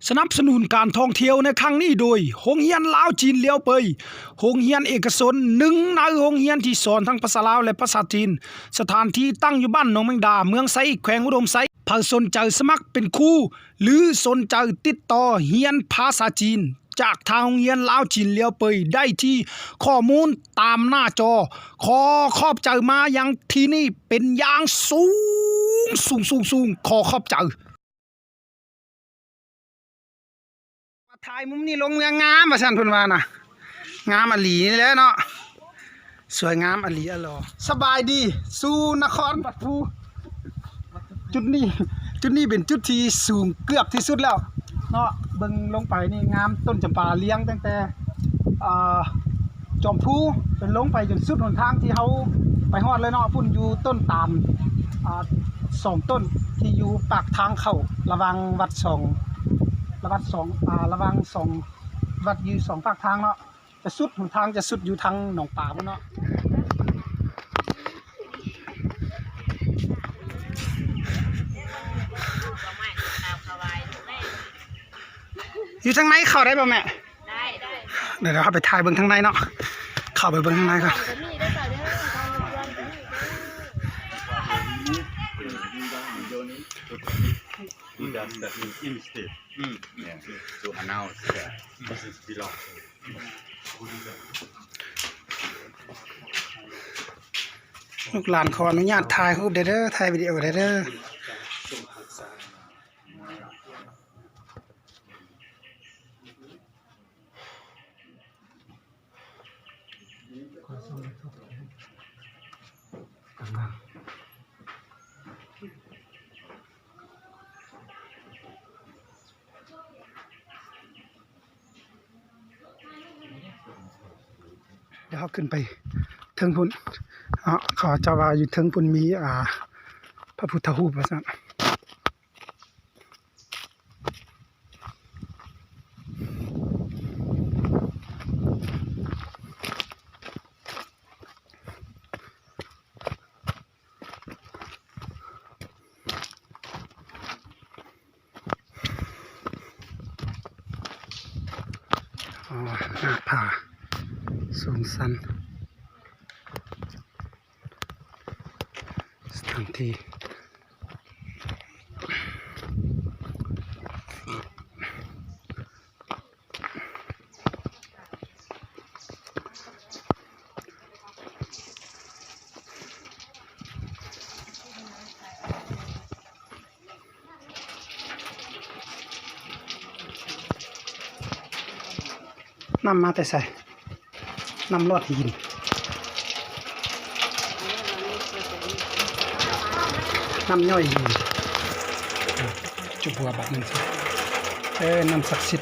ສະໜັບສະໜູນການທ່ອງທ່ຽວໃນຄັ້ງນີ້ໂດຍ ໂຮງຮຽນລາວຈີນລຽວເປີຍ, ໂຮງຮຽນເອກະຊົນ ໜຶ່ງໃນໂຮງຮຽນທີ່ສອນທັງພາສາລາວ ແລະ ພາສາຈີນ. ສະຖານທີ່ຕັ້ງຢູ່ບ້ານໜອງແມງດາ, ເມືອງໄຊເອກ, ແຂວງອຸດົມໄຊ. ໃຜສົນໃຈສະໝັກເປັນຄູ ຫຼື ສົນໃຈຕິດຕໍ່ຮຽນພາສາຈີນ ຈາກທາງໂຮງຮຽນລາວຈີນລຽວເປີຍໄດ້ທີ່ຂໍ້ມູນຕາມໜ້າຈໍ. ຂໍຂອບໃຈມາຍັງທີ່ນີ້ເປັນຢ່າງສູງ, ສູງ, ສູງ, ສູງ. ຂໍຂອບໃຈ. ມາຖ່າຍມຸມນີ້ລົງເມືອງງາມວ່າຊັ້ນເພິ່ນວ່ານະ. ງາມອີ່ຫຼີນີ້ແຫຼະເນາະ, ສວຍງາມອີ່ຫຼີອະຫຼໍ. ສະບາຍດີສູ່ນະຄອນວັດພູ. ຈຸດນີ້, ຈຸດນີ້ເປັນຈຸດທີ່ສູງເກືອບທີ່ສຸດແລ້ວເນາະ. ເບິ່ງລົງໄປນີ້ງາມ, ຕົ້ນຈຳປາລຽງຕັ້ງແຕ່ ອ່າ ຈອມພູຈົນລົງໄປຈົນສຸດຫົນທາງທີ່ເຮົາໄປຮອດເລີຍເນາະ. ພຸ້ນຢູ່ຕົ້ນຕານ ອ່າ ສອງຕົ້ນທີ່ຢູ່ປາກທາງເຂົ້າ ລະຫວ່າງວັດສອງ, ລະວັດສອງ, ອ່າ ລະຫວ່າງສອງວັດຢູ່ສອງປາກທາງເນາະ. ຈະສຸດຫົນທາງຈະສຸດຢູ່ທາງໜອງປາພຸ້ນເນາະ. ຢູ່ທາງໃນເຂົ້າໄດ້ບໍ່ແມ່? ໄດ້ ໄດ້. ດຽວເຮົາໄປຖ່າຍເບິ່ງທາງໃນເນາະ, ເຂົ້າໄປເບິ່ງທາງໃນກ່ອນ. ລູກຫຼານຂໍອະນຸຍາດຖ່າຍຮູບໄດ້ເດີ້, ຖ່າຍວິດີໂອໄດ້ເດີ້. ດຽວເຮົາຂຶ້ນໄປເທິງພຸ້ນເນາະ. ເຂົາເຈົ້າວ່າຢູ່ເທິງພຸ້ນມີ ອ່າ ພະພຸດທະຮູບວ່າຊັ້ນ. ອໍ ໜ້າຜາສູງຊັນ ສະຖານທີ່. ນ້ຳມາແຕ່ໃສ? ນ້ຳລອດຫີນ ນ້ຳຍ້ອຍຫີນ. ຈຸບົວບາດໜຶ່ງ ເອີ ນ້ຳສັກສິດ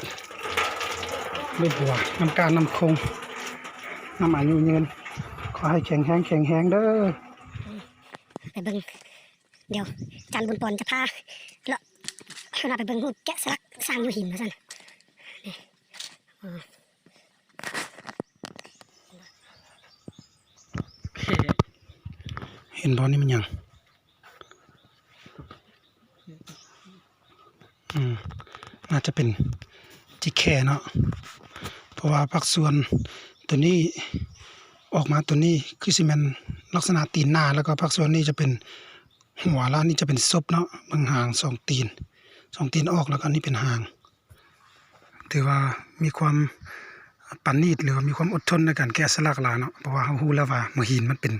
ລູກບົວ ນ້ຳກ້າ ນ້ຳຄົງ ນ້ຳອາຍຸຍືນ. ຂໍໃຫ້ແຂງແຮງ ແຂງແຮງເດີ້. ໄປເບິ່ງ ດຽວ ອາຈານບຸນປອນຈະພາເລາະ ເພິ່ນວ່າໄປເບິ່ງຮູບແກະສະຫຼັກສ້າງຢູ່ຫີນວ່າຊັ້ນ. ນີ້ ເຫັນບໍ່? ນີ້ມັນຫຍັງ? ອືມ ໜ້າຈະເປັນຈີແຄເນາະ ເພາະວ່າພາກສ່ວນໂຕນີ້ ອອກມາໂຕນີ້ຄືຊິແມ່ນລັກສະນະຕີນໜ້າ ແລ້ວກໍພາກສ່ວນນີ້ຈະເປັນຫົວ ແລ້ວນີ້ຈະເປັນສົບເນາະ. ເບິ່ງຫາງ ສອງຕີນ ສອງຕີນອອກ ແລ້ວກໍນີ້ເປັນຫາງ. ຖືວ່າມີຄວາມປານີດ ຫຼືວ່າມີຄວາມອົດທົນໃນການແກະສະຫຼັກຫຼາຍເນາະ ເພາະວ່າເຮົາຮູ້ແລ້ວວ່າໝາກຫີນມັນເປັນ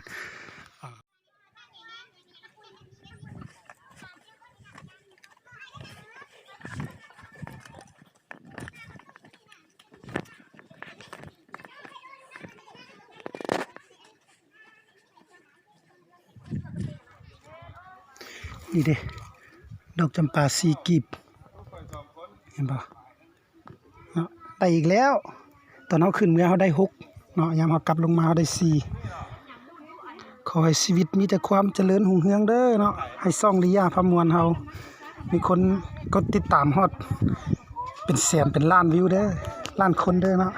ນີ້ເດ້ ດອກຈຳປາສີ່ກີບ ເຫັນບໍ່? ເນາະ ໄດ້ອີກແລ້ວ. ຕອນເຮົາຂຶ້ນເມືອເຮົາໄດ້ຫົກເນາະ, ຍາມເຮົາກັບລົງມາເຮົາໄດ້ສີ່. ຂໍໃຫ້ຊີວິດມີແຕ່ຄວາມຈະເລີນຮຸ່ງເຮືອງເດີເນາະ, ໃຫ້ຊ່ອງລິຢາພາມ່ວນເຮົາມີຄົນກົດຕິດຕາມຮອດເປັນແສນເປັນລ້ານວິວເດີ, ລ້ານຄົນເດີເນາະ.